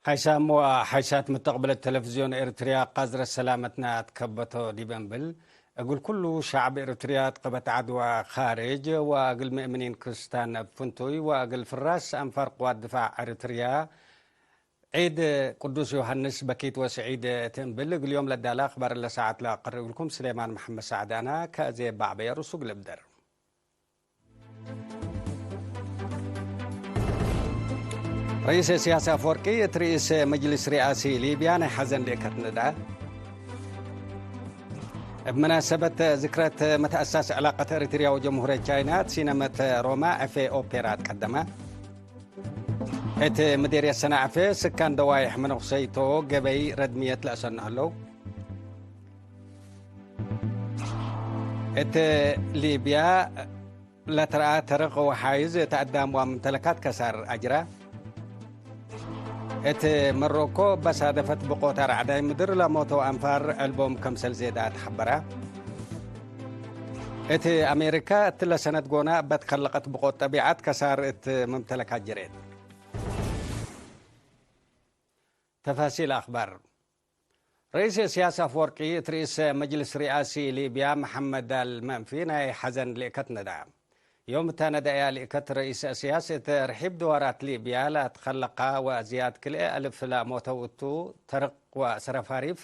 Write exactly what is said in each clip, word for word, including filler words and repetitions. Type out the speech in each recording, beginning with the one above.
ሓይሳም ወሓይሳት መተቅብለት ተለፍዝዮን ኤርትርያ፣ ቃዝረት ሰላመትና ትከበቶ ዲበ እንብል፣ እግል ኩሉ ሸዕብ ኤርትርያ፣ ትቀበት ዐድ ወካርጅ፣ ወእግል ምእምኒን ክርስታን እብ ፍንቱይ፣ ወእግል ፍራስ አንፋር ቅዋት ድፋዕ ኤርትርያ፣ ዒድ ቅዱስ ዮሐንስ በኪት ወስዒድ እት እንብል፣ እግል ዮም ለዳለ አክባር ለሰዓት ለአቀርብ እግልኩም ስሌማን መሐመድ ሳዕድ አነ። ከእዜ ባዕበየ ርሱግ ልብደር። ረኢስ እስያስ አፈወርቂ እት ርኢስ መጅልስ ሪኣሲ ሊብያ ናይ ሐዘን ልእከት ንዳ። እብ መናሰበት ዝክረት መትአሳስ ዕላቀት ኤሪትርያ ወጀምሁርየት ቻይና እት ሲነመት ሮማ ዕፌ ኦፔራ ትቀደመ። እት ምዴርየት ሰናዕፌ ስካን ደዋይሕ መነኩሰይቶ ገበይ ረድምየት ለአሰኑ ሀለው። እት ሊብያ ለትረአ ተርቅ ወሓይዝ እት አዳም ወመምተለካት ከሳር አጅራ። እት መሮኮ እበ ሳደፈት ብቆት አርዓዳይ ምድር ለሞተው አንፋር ዕልቦም ከምሰል ዜዳ ተሐበረ። እት አሜሪካ እትለ ሰነት ጎና እበ ትከለቀት ብቆት ጠቢዐት ከሳር እት መምተለካት ጀሬት። ተፋሲል አክባር። ረኢስ እስያስ አፍወርቂ እት ርኢስ መጅልስ ሪኣሲ ሊብያ መሐመድ አልመንፊ ናይ ሐዘን ልእከት ነዳ። ዮም እተ ነዳእያ ልእከት ረኢስ እስያስ እት ርሒብ ድዋራት ሊብያ ለአትከለቃ ወዝያድ ክልኤ አልፍ ለሞተው እቱ ተርቅ ወሰረፋሪፍ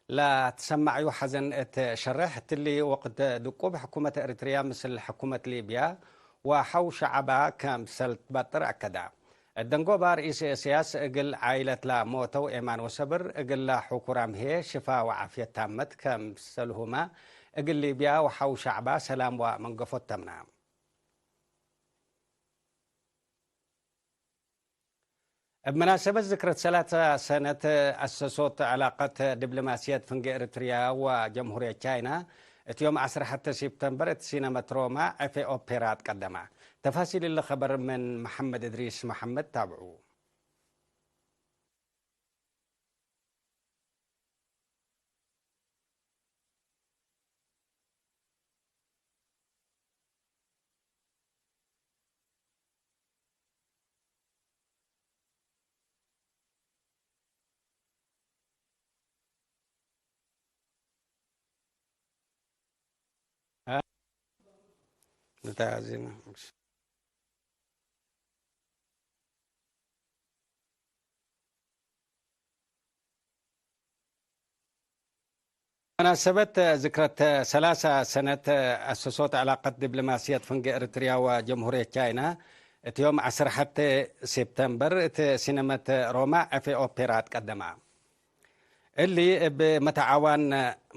ለትሰማዕዩ ሐዘን እት ሸርሕ፣ እትሊ ወቅት ድቁብ ሕኩመት ኤሪትርያ ምስል ሕኩመት ሊብያ ወሐው ሸዐባ ከምሰል ትባጥር አከዳ። እት ደንጎባ ርኢስ እስያስ እግል ዓይለት ለሞተው ኤማን ወሰብር፣ እግለ ሕኩራም ህዬ ሽፋ ወዓፍየት ታመት ከምሰልሁመ፣ እግል ሊብያ ወሐው ሸዕባ ሰላም ወመንገፎት ተምና። እብ መናሰበት ዝክረት ሰላሰ ሰነት አሰሶት ዕላቀት ዲብሎማስየት ፍንጌ ኤሪትርያ ወጀምሁርየት ቻይና፣ እት ዮም ዐስር ሐቴ ሲፕተምበር እት ሲነመት ሮማ ዕፌ ኦፔራ ትቀደመ። ተፋሲል እሊ ከበር ምን መሐመድ እድሪስ መሐመድ ታብዑ። መናሰበት ዝክረት ሰላሳ ሰነት አሰሶት ዕላቀት ዲብሎማስየት ፍንጌ ኤሪትርያ ወጀምሁርየት ቻይና፣ እት ዮም ዐስር ሐቴ ሴፕተምበር እት ሲነመት ሮማ ዕፌ ኦፔራ ትቀደማ። እሊ እብ መተዓዋን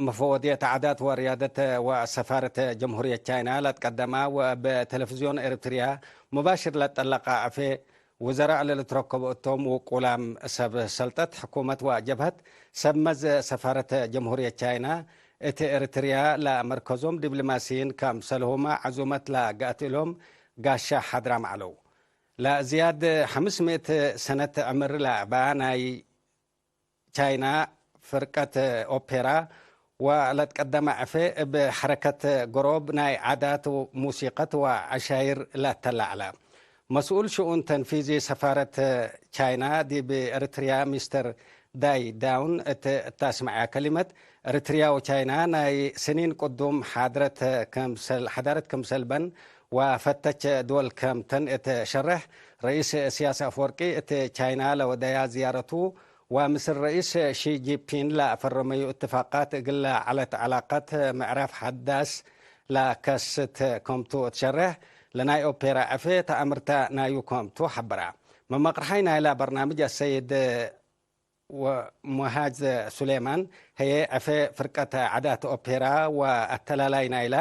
መፈወድየት ዓዳት ወርያደት ወሰፋረት ጀምሁርየት ቻይና ለትቀደማ ወእብ ተለፍዝዮን ኤሪትርያ ሙባሽር ለትጠለቀ ዕፌ ውዘራእ ለልትረከቡ እቶም ውቁላም ሰብ ሰልጠት ሕኩመት ወጀብሀት ሰብ መዝ ሰፋረት ጀምሁርየት ቻይና እት ኤሪትርያ ለመርከዞም ዲብሎማስይን ከምሰልሁመ ዐዙመት ለገአት እሎም ጋሻ ሓድራም ዐለው። ለዝያድ ሐምስ ምእት ሰነት ዕምር ለአባ ናይ ቻይና ፍርቀት ኦፔራ ወለትቀደመ ዕፌ እብ ሐረከት ገሮብ ናይ ዓዳት ሙሲቀት ወዐሻይር ለአተላዕለ መስኡል ሽኡን ተንፊዚ ሰፋረት ቻይና ዲብ ኤሪትርያ ሚስተር ዳይ ዳውን እት እታስመዐ ከሊመት፣ ኤሪትርያ ወቻይና ናይ ስኒን ቅዱም ሓድረት ከምሰል፣ ሓዳረት ከምሰልበን ወፈተች ድወል ከምተን እት ሸርሕ፣ ረኢስ እስያስ አፍወርቂ እት ቻይና ለወደያ ዝያረቱ፣ ወምስል ረኢስ ሺ ጂንፒን ለአፈረመዩ እትፋቃት እግል ለዐለት ዐላቀት ምዕራፍ ሐዳስ ለከስት ከምቱ እት ሸርሕ፣ ለናይ ኦፔራ ዕፌ ተአምርተ ናዩ ከምቱ ሐበራ። መመቅርሓይ ናይላ በርናምጅ አሰይድ ወሙሃጅ ሱሌማን ህዬ፣ ዕፌ ፍርቀት ዓዳት ኦፔራ ወአተላላይ ናይላ፣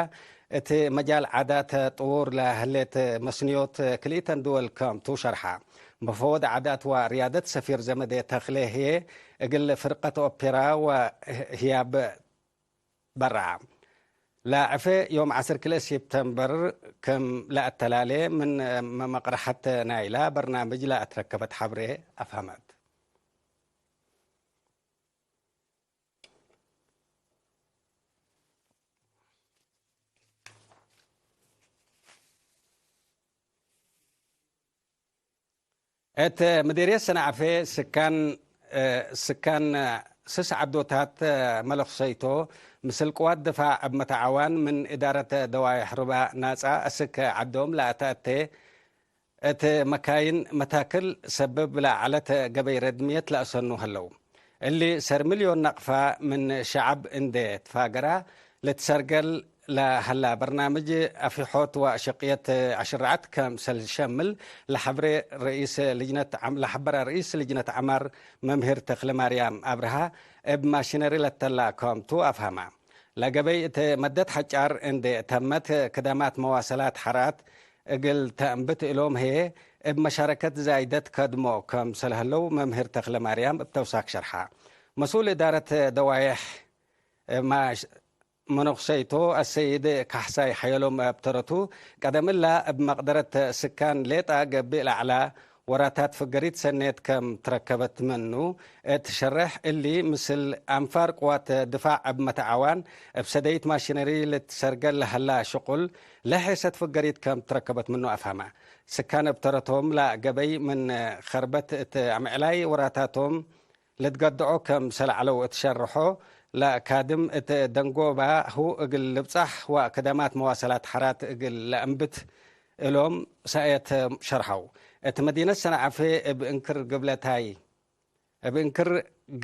እት መጃል ዓዳት ጥዉር ለህሌት መስንዮት ክልኢተን ድወል ከምቱ ሸርሐ። መፈወድ ዓዳት ወርያደት ሰፊር ዘመዴ ተክሌ ህዬ፣ እግል ፍርቀት ኦፔራ ወህያብ በርዐ። ለዕፌ ዮም ዐስር ክልኤ ሴፕተምበር ክም ለአተላሌ ምን መመቅረሐት ናይላ በርናምጅ ለአትረከበት ሐብሬ አፍሀመት። እት ምዲርየት ሰንዓፌ ስካን፣ እ፣ ስካን ስስ ዐዶታት መለኽሰይቶ ምስል ቅዋት ድፋዕ እብ መተዓዋን ምን እዳረት ደዋይሕ ሩባ ናጻ አስክ ዐዶም ለአተአቴ እት መካይን መታክል ሰብብ ለዐለት ገበይ ረድምየት ለአሰኑ ሀለው። እሊ ሰር ሚልዮን ነቅፋ ምን ሸዐብ እንዴ ትፋገራ ልትሰርገል ለሀላ በርናምጅ አፊሖት ወአሸቅየት አሽረዐት ከምሰል ሸምል ለሐብሬ ርኢስ ልጅነት ዐም-፣ ለሐበረ ርኢስ ልጅነት ዐማር መምህር ተክለማርያም አብርሃ እብ ማሽነሪ ለተላ ከምቱ አፍሀማ። ለገበይ እት መደት ሐጫር እንዴ ተመት ክደማት መዋሰላት ሐራት እግል ተአንብት እሎም ህዬ እብ መሻረከት ዛይደት ከድሞ ከምሰል ሀለው መምህር ተክለማርያም እብ ተውሳክ ሸርሐ። መስኡል እዳረት ደዋዬሕ ማሽ-፣ መነኩሰይቶ አሰይድ ካሕሳይ ሐየሎም እብ ተረቱ፣ ቀደም እላ እብ መቅደረት ስካን ሌጣ ገብእ ለዐላ ወራታት ፍገሪት ሰኔት ከም ትረከበት ምኑ እት ሸርሕ፣ እሊ ምስል አንፋር ቅዋት ድፋዕ እብ መተዓዋን እብ ሰደይት ማሽነሪ ልትሰርገል ለሀላ ሽቁል ለሔሰት ፍገሪት ከም ትረከበት ምኑ አፍሀመ። ስካን እብ ተረቶም ለገበይ ምን ከርበት እት አምዕላይ ወራታቶም ልትገድዖ ከምሰል ዐለው እት ሸርሖ፣ ለካድም እት ደንጎባ ሁ እግል ልብጻሕ ወክደማት መዋሰላት ሐራት እግል ለአንብት እሎም ሰእየት ሸርሐው። እት መዲነት ሰንዓፌ እብ እንክር ግብለታይ፣ እብ እንክር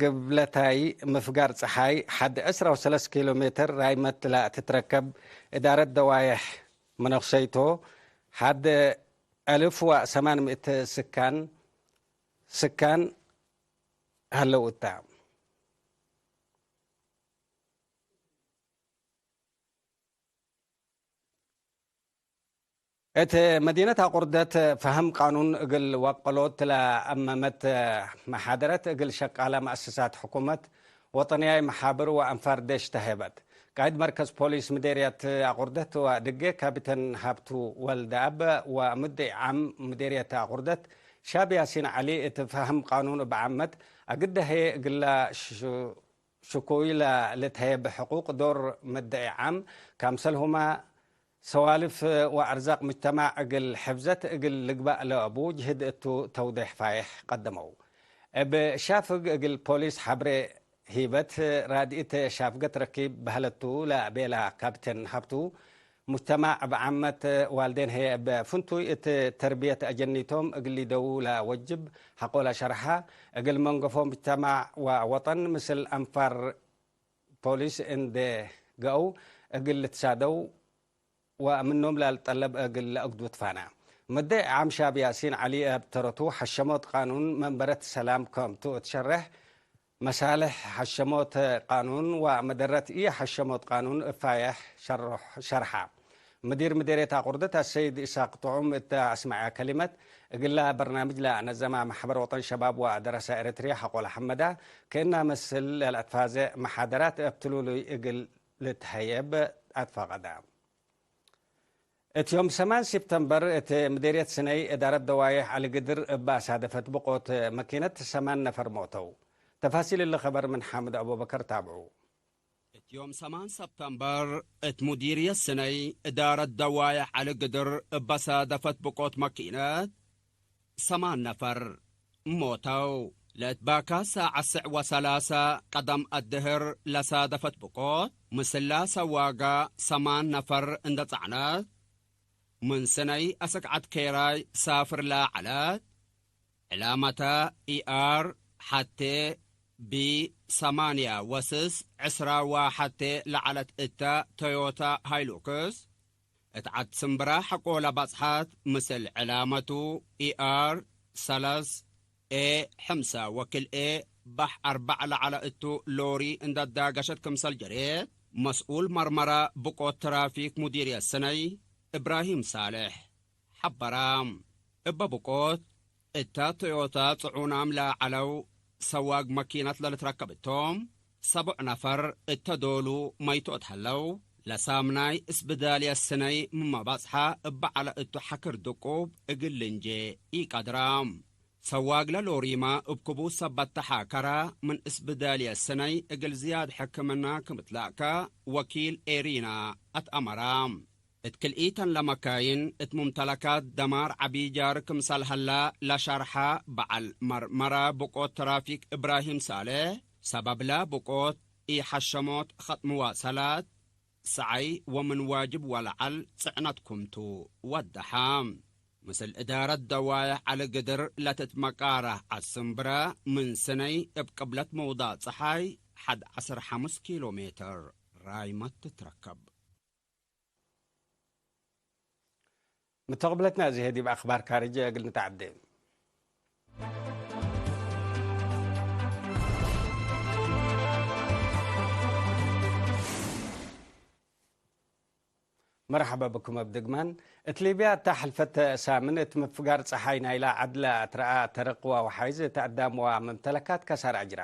ግብለታይ ምፍጋር ጸሓይ ሐድ ዕስራ ወሰለስ ኪሎ ሜትር ራይመት ለትትረከብ እዳረት ደዋዬሕ መነኩሰይቶ ሐድ አልፍ ወሰማን ምእት ስካን፣ ስካን ሀለው እታ። እት መዲነት አቁርደት ፈሀም ቃኑን እግል ወቀሎት ለአመመት መሓደረት እግል ሸቃለ መአሰሳት ሕኩመት ወጠንያይ መሓብር ወአንፋር ዴሽ ተሀበት። ቃይድ መርከዝ ፖሊስ ምዴርየት አቁርደት ወድጌ ካፒተን ሀብቱ ወልደአብ ወምድዒ ዓም ምዴርየት አቁርደት ሻብ ያሲን ዐሊ እት ፈሀም ቃኑን እብ ዓመት አግደ ህዬ እግላ ሽ-፣ ሽኩይ ለልትሀየብ ሕቁቅ ዶር ምድዒ ዓም፣ ካምሰልሁመ ሰዋልፍ ወአርዛቅ ምጅተማዕ እግል ሕፍዘት እግል ልግባእ ለአቡ ጅህድ እቱ ተውዴሕ ፋይሕ ቀደመው። እብ ሻፍግ እግል ፖሊስ ሐብሬ ሂበት ራድኢት ሻፍገት ረኪብ በህለቱ ለቤላ ካፕቴን ሀብቱ፣ ሙጅተማዕ እብ ዓመት ዋልዴን ህዬ እብ ፍንቱይ እት ተርብየት አጀኒቶም እግል ሊደዉ ለወጅብ ሐቆለ ሸርሐ፣ እግል መንገፎ ሙጅተማዕ ወወጠን ምስል አንፋር ፖሊስ እንዴ ገአው እግል ልትሳደው ወምኖም ለልጠለብ እግል ለአግዱ ትፋና። ምድዒ ዓም ሻብ ያሲን ዐሊ እብ ተረቱ ሐሸሞት ቃኑን መንበረት ሰላም ከምቱ እት ሸሬሕ፣ መሳልሕ ሐሸሞት ቃኑን ወመደረት ኢሐሸሞት ቃኑን እብ ፋየሕ ሸርሕ-፣ ሸርሐ። ምዲር ምዴርየት አቁርደት አሰይድ ኢሳቅ ጥዑም እተ አስመዐ ከሊመት፣ እግላ በርናምጅ ለአነዘመ መሕበር ወጠን ሸባብ ወደረሰ ኤረትርየ ሐቆለ ሐመዳ፣ ክእና ምስል ለልአትፋዘ መሓደራት እብ ትሉሉይ እግል ልትሀየብ አትፈቀደ። እት ዮም ሰማን ሲፕተምበር እት ምዴርየት ስነይ እዳረት ደዋዬሕ ዐሊ ግድር እበ አሳደፈት ብቆት መኪነት ሰማን ነፈር ሞተው። ተፋሲል እሊ ኸበር ምን ሓምድ አቡበከር ታብዑ። እት ዮም ሰማን ሰብተምበር እት ሙዲርየት ስነይ እዳረት ደዋዬሕ ዐሊ ግድር እበ አሳደፈት ብቆት መኪነት ሰማን ነፈር ሞተው። ለእትባካ ሳዐት ስዕ ወሰላሰ ቀደም አድህር ለሳደፈት ብቆት፣ ምስላ ሰዋጋ ሰማን ነፈር እንደ ጸዕነት፣ ምን ስነይ አስክ ዐድ ኬራይ ሳፍር ለዐለት፣ ዕላመተ ኢአር ሐቴ ቢ ሰማንያ ወስስ ዕስራ ወሐቴ ለዐለት እተ ቶዮታ ሃይሉክስ፣ እት ዐድ ስምብራ ሐቆለ በጽሐት፣ ምስል ዕላመቱ ኢአር ሰለስ ኤ ሕምሰ ወክልኤ ባሕ አርበዕ ለዐለ እቱ ሎሪ እንደ ዳገሸት ክምሰል ጀሬት፣ መስኡል መርመረ ብቆት ትራፊክ ሙዲርየት ስነይ እብራሂም ሳልሕ ሐበረ። እበ ብቆት፣ እተ ቶዮታ ጽዑናም ለዐለው ሰዋግ መኪነት ለልትረከብ እቶም፣ ሰቦዕ ነፈር እተ ዶሉ መይቶት ሀለው፣ ለሳምናይ እስብዳልየት ስነይ ምመ በጽሐ እበ ዐለ እቱ ሐክር ድቁብ እግል ልንጄ ኢቀድረ። ሰዋግ ለሎሪመ እብ ክቡድ ሰበት ተሓከረ፣ ምን እስብዳልየት ስነይ እግል ዝያድ ሕክምና ክም ትላእከ ወኪል ኤሪና አትአመረ። እት ክልኢተን ለመካይን እት ሙምተለካት ደማር ዐቢ ጃር ክምሰል ሀላ ለሸርሐ በዐል መርመረ ብቆት ትራፊክ እብራሂም ሳልሕ፣ ሰበብለ ብቆት ኢሐሸሞት ኸጥ መዋሰላት ሰዓይ ወምን ዋጅብ ወለዐል ጽዕነት ክምቱ ወደሐ። ምስል እዳረት ደዋየሕ ዐሊ ግድር ለትትመቃረህ ዐስምብረ፣ ምን ስነይ እብ ቅብለት መውዳቅ ጸሓይ ሐድ ዐስር ሐሙስ ኪሎ ሜትር ራይመት ትትረከብ። ምተቅብለትና እዚ ህይ ዲብ አክባር ካርጅ እግል ንትዐዴ። መርሐበ ብኩም እብ ድግማን። እት ሊብያ እተ ሐልፈት ሳምን እት ምፍጋር ጸሓይ ናይላ ዐድ ለአትረአ ተርቅ ወወሓይዝ እት አዳም ወመምተለካት ከሳር አጅራ።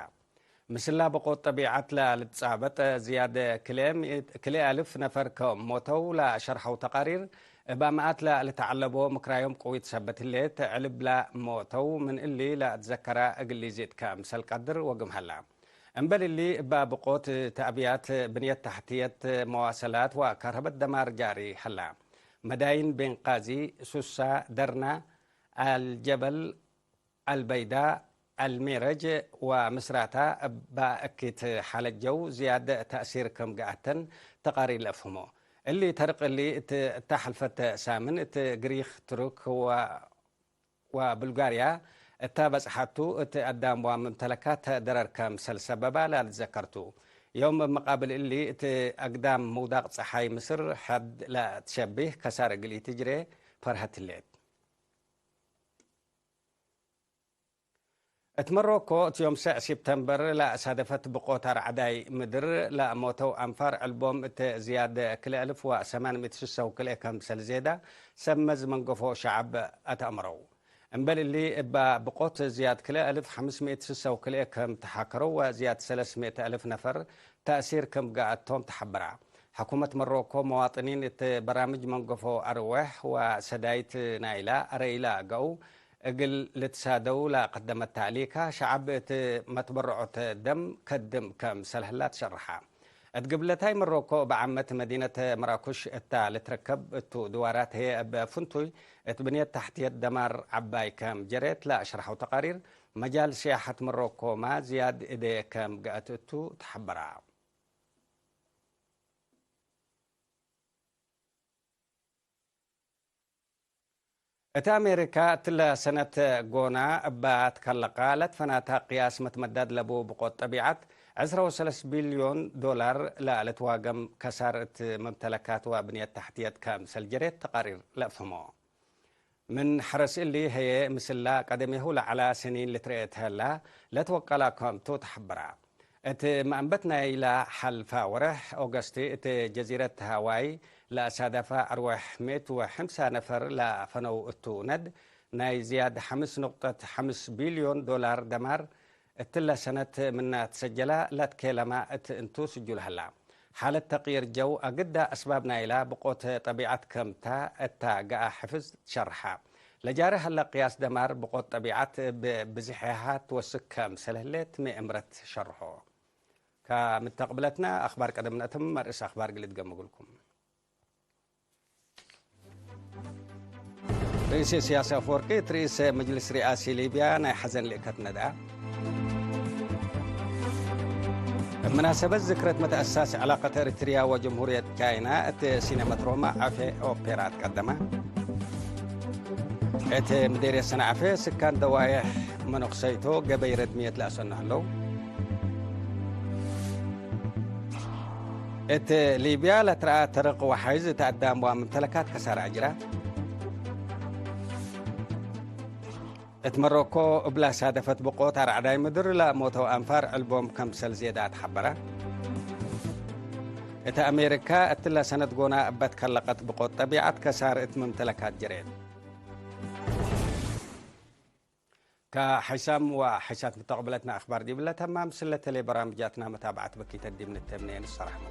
ምስላ ብቆት ጠቢዐት ለልትጻበጥ ዝያድ ክልኤ ምእት፣ ክልኤ አልፍ ነፈር ከም ሞተው ለሸርሐው ተቃሪር፣ እብ አምኣት ለልትዐለቦ ምክራዮም ቅዊት ሰበት ህሌት፣ ዕልብ ለሞተው ምን እሊ ለአትዘከረ እግል ሊዚድ ከምሰል ቀድር ወግም ሀላ። እምበል እሊ፣ እበ ብቆት ተእብያት፣ ብንየት ተሕትየት፣ መዋሰላት ወከርሀበት ደማር ጃሪ ሀላ። መዳይን ቤንቃዚ፣ ሱሳ፣ ደርና፣ አልጀበል፣ አልበይዳ፣ አልሜረጅ ወምስራታ እበ እኪት ሓለት ጀው ዝያድ ተእሲር ክም ገአተን ተቃሪር ለአፍህሞ። እሊ ተርቅ እሊ እት፣ እተ ሐልፈት ሳምን እት ግሪክ፣ ቱርክ ወ-፣ ወቡልጋርያ እተ በጽሐቱ እት አዳም ወመምተለካት ደረር ከምሰል ሰበባ ለልትዘከርቱ። ዮም እብ መቃብል እሊ እት አግዳም ምውዳቅ ጸሓይ ምስር ሐድ ለትሸቢህ ከሳር እግል ኢትጅሬ ፈርሀት ህሌት። እት መሮኮ እት ዮም ሰዕ ሲፕተምበር ለአሳደፈት ብቆት አርዐዳይ ምድር ለሞተው አንፋር ዕልቦም እት ዝያድ ክልኤ አልፍ ወሰማን ምእት ስሰው ክልኤ ከምሰል ዜዳ ሰብ መዝ መንገፎ ሸዐብ አትአምረው። እምበል እሊ እበ ብቆት ዝያድ ክልኤ አልፍ ሐምስ ምእት ስሰው ክልኤ ከም ተሓከረው ወዝያድ ሰለስ ምእት አልፍ ነፈር ተእሲር ክም ገአቶም ተሐበራ። ሕኩመት መሮኮ መዋጥኒን እት በራምጅ መንገፎ አርዌሕ ወሰዳይት ናይላ አረይላ ገአው እግል ልትሳደው ለቀደመት ተእሊካ፣ ሸዐብ እት መትበረዖት ደም ከድም ከምሰል ህላ ትሸርሐ። እት ግብለታይ መሮኮ እብ ዓመት መዲነት መራኩሽ እታ ልትረከብ እቱ ድዋራት ህዬ እብ ፍንቱይ እት ብንየት ተሕትየት ደማር ዐባይ ከም ጀሬት ለአሽረሐው ተቃሪር፣ መጃል ስያሐት መሮኮ ማ ዝያድ እዴ ከም ገአት እቱ ተሐበራ። እት አሜሪካ እትለ ሰነት ጎና እበ ትከለቀ ለትፈናተ ቅያስ መትመዳድ ለቡ ብቆት ጠቢዐት፣ ዕስራ ወሰለስ ቢልዮን ዶላር ለልትዋገም ከሳር እት መምተለካት ወብንየት ተሕትየት ከምሰል ጀሬት ተቃሪር ለአፍህሞ። ምን ሐረስ እሊ ህዬ፣ ምስላ ቀደሜሁ ለዐላ ሰኒን ልትረኤ እት ሀላ፣ ለትወቀላ ከምቱ ተሐበራ። እት መአንበት ናይላ ሐልፈ ወርሕ ኦገስት፣ እት ጀዚረት ሃዋይ ለአሳደፈ አርወሕ ምእት ወሐምሳ ነፈር ለፈነው እቱ ነድ፣ ናይ ዝያድ ሐምስ ንቁጠት ሐምስ ቢልዮን ዶላር ደማር፣ እትለ ሰነት ምነ ትሰጀላ ለትኬለመ እት እንቱ ስጁል ሀላ። ሓለት ተቅይር ጀው አግዳ አስባብ ናይላ ብቆት ጠቢዐት ክምተ እተ ገአ ሕፍዝ ትሸርሐ። ለጃሪ ሀለ ቅያስ ደማር ብቆት ጠቢዐት እብ ብዝሕሃ ትወስክ ክምሰል ህሌት ሚ እምረት ሸርሖ። ከምተቅብለትነ አክባር ቀደም ነአትም መርእስ አክባር ግልድ ገምግልኩም። ርኢስ ኢሳያስ አፈወርቂ እት ርኢስ መጅልስ ሪኣሲ ሊብያ ናይ ሐዘን ልእከት ነድአ። እብ መናሰበት ዝክረት መትአሳስ ዕላቀት ኤሪትርያ ወጀምሁርየት ቻይና እት ሲነመት ሮማ ዐፌ ኦፔራ ትቀደመ። እት ምዴርየት ሰንዐፌ ስካን ደዋዬሕ መነኩሰይቶ ገበይ ረድምየት ለአሰኑ ህለው። እት ሊብያ ለትረአ ተርቅ ወሓይዝ እት አዳም ወመምተለካት ከሳረ አጅራ። እት መሮኮ እብላ ሳደፈት ብቆት አርዐዳይ ምድር ለሞተው አንፋር ዕልቦም ከምሰል ዜዳ ተሐበረ። እት አሜሪካ እትለ ሰነት ጎና እበ ትከለቀት ብቆት ጠቢዐት ከሳር እት መምተለካት ጀሬት። ከሐይሳም ወሐይሳት ምተቅብለትነ አክባር ዲብለ ተማም። ስለተሌ በራምጃትና መታብዐት በኪተ ዲብ ንተምኔ ንሰራሕመ።